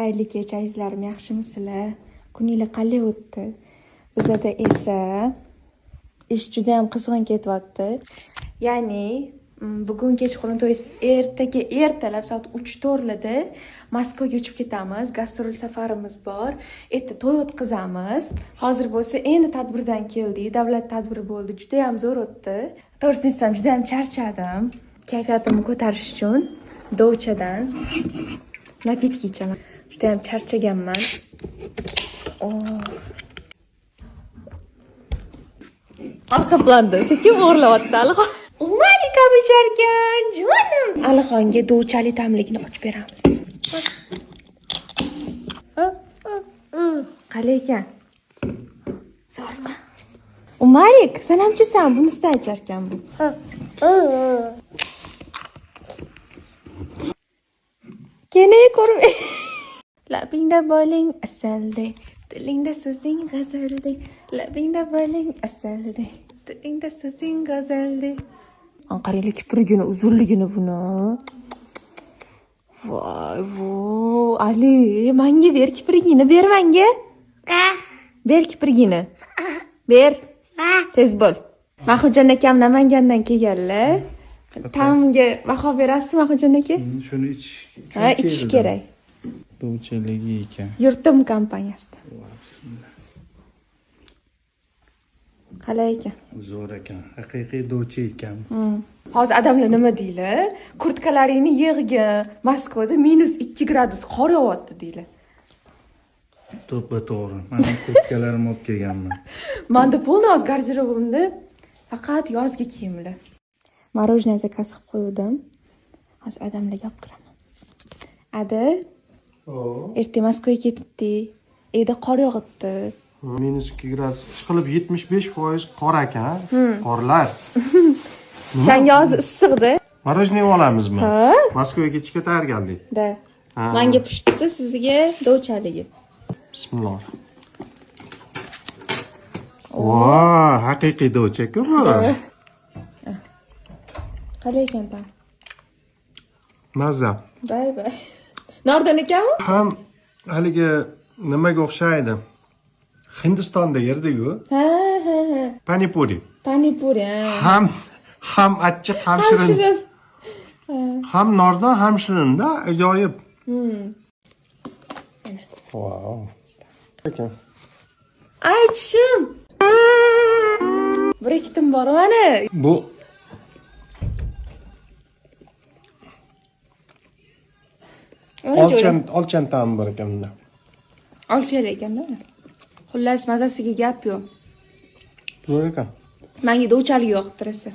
Xayrli kech azizlarim, yaxshimisizlar? Kuninglar qalay o'tdi? Bizada esa ish juda ham qizg'in ketyapti. Ya'ni bugun kechqurun, то есть ertaga ertalab soat 3-4larda Moskvaga uchib ketamiz. Gastrol safarimiz bor. Erta to'y o'tkazamiz. Hozir bo'lsa endi tadbirdan keldik. Davlat tadbiri bo'ldi. Juda ham zo'r o'tdi. To'g'risini aytsam, juda ham charchadim. Kayfiyatimni ko'tarish uchun dovchadan напитки ichaman. Juda ham charchaganman. Oh. Orqa planda sekin o'g'irlayapti Alixon. Umarikam icharkan, jonim. Alixonga dovchali ta'mligini ochib beramiz. Qalay ekan? Zo'rmi? Umarik, sen ham ichasan, bunisidan icharkan bu. Kene ko'rib. Labingda boling asaldek, tilingda so'zing g'azaldek. Labingda boling asaldek, tilingda so'zing g'azaldek. Qaranglar kiprigini, uzunligini buni. Voy, vo, Ali, menga ber kiprigini, ber menga. Ber kiprigini. Ber. Tez bo'l. Mahmudjon akam Namangandan kelganlar. Ta'mga baho berasizmi, Mahmudjon aka? Shuni ichish Ha, ichish kerak. Dovchaligi ekan. Yurtim kompaniyasida. Bismillah. Qalay ekan? Zo'r ekan. Haqiqiy dovcha ekan. Hozir odamlar nima deylar? Kurtkalaringni yig'gin. Moskvada -2 gradus qor yog'yapti deylar. To'ppa to'g'ri. Men ham kurtkalarimni olib kelganman. Menda полный hozir garderobimda faqat yozgi kiyimlar. Мороженое zakaz qilib qo'ydim. Hozir odamlarga olib kiraman. Adi, erta Moskvaga ketdik. Evda qor yog'ibdi. -2 gradus. Ishqilib 75% qor ekan. Qorlar. Shanga hozir issiqda. Мороженое olamizmi? Ha? Moskvaga ketishga tayyorgarlik. Da. Ha. Menga pushtisi, sizga dovchaligi. Bismillah. Voy, haqiqiy dovcha-ku bu. Qalay ekan tam? Mazza. Bay bay. Nordan ekanmi? Ham haligi nimaga o'xshaydi? Hindistonda yerdi-ku. Ha, ha, ha. Panipuri. Panipuri, ha. Ham achchiq, ham Ham shirin. shirin. Ham nordan, ham shirin-da, ajoyib. Wow. Ekan. Ay, tishim. Bir ikkitim bor mana. Bu olchan ta'mi bor ekan bunda. Olchali ekanda. Xullas, mazasiga gap yo'q. Zo'r ekan. Menga dovchalik yoqdi rosa.